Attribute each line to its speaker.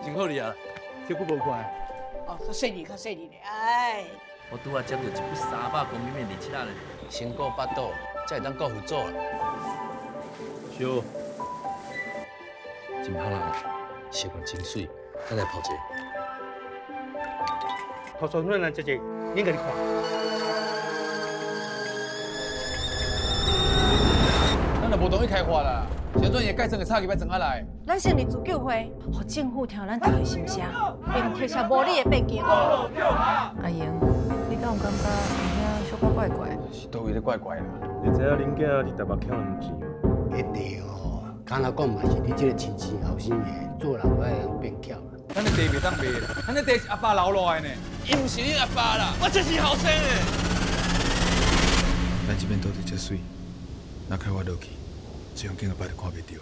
Speaker 1: 真好哩啊，這久無看。
Speaker 2: 哦，較細膩，較細膩咧，哎。
Speaker 1: 我拄仔接到一筆300公斤的利息咧，先顧腹肚，才會當顧佛祖啦。燒，真歹啦，習慣真媠，咱來泡一下。
Speaker 3: 塗酸粉來食食，恁家己看。
Speaker 4: 咱若無同意開發啦，啥陣伊蓋裝的插旗欲轉下來？
Speaker 5: 咱成立自救會，予政府聽咱大家心聲，並提出無理的變更。
Speaker 6: 阿英，你敢有感覺伊遐小可怪怪？
Speaker 4: 是佗位咧怪怪啦？
Speaker 7: 你知影恁囝佇台北欠人錢無？
Speaker 8: 一定哦，敢若講嘛是你這個親生後生的，做人愛變巧啦。
Speaker 4: 咱的地袂當賣啦，咱的地是阿爸留落來呢。
Speaker 1: 伊毋是恁阿爸啦，我才是後生的。
Speaker 9: 咱這邊土地遮媠，若開發落去，這環境後擺就看袂著。